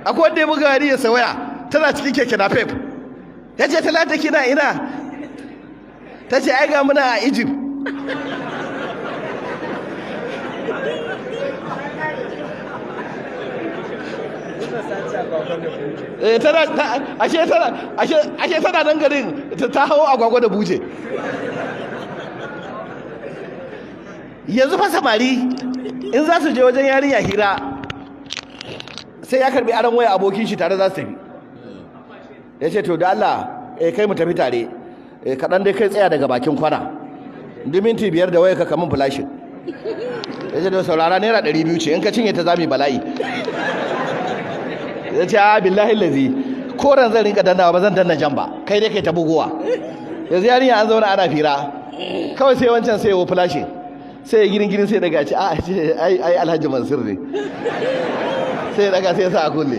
Akwai wanda ya buga yarinya sa waya, tana cikin keke napep. Ya ce, "Talata, kina ina?" Ta ce, "Ai ga muna a Egypt." Eh, tana ashe tana ashe ashe tana nan garin, ta hawo agwagwa da buje. Yanzu fa samari in za su je wajen yarinya hira, sai ya karbi aron waya abokin shi, tare za su tafi. Ya ce, "To da Allah, eh, kai mu tafi tare, eh, kaɗan dai kai tsaya daga bakin kwana, duk minti 5 da waya ka kamun flashin." Ya ce, "To saurara, ₦200 ce, in ka cinye ta zami bala'i." Ya ce, "A billahi lazi koran zan rinka dannawa, ba zan danna jan ba, kai dai kai ta bugowa." Yanzu yarinya an zauna ana fira, kawai sai wancan sai ya flashin, sai ya girin girin, sai daga ce, "A ai ai Alhaji Mansur ne." Sai ya daga, sai ya sa a kulle.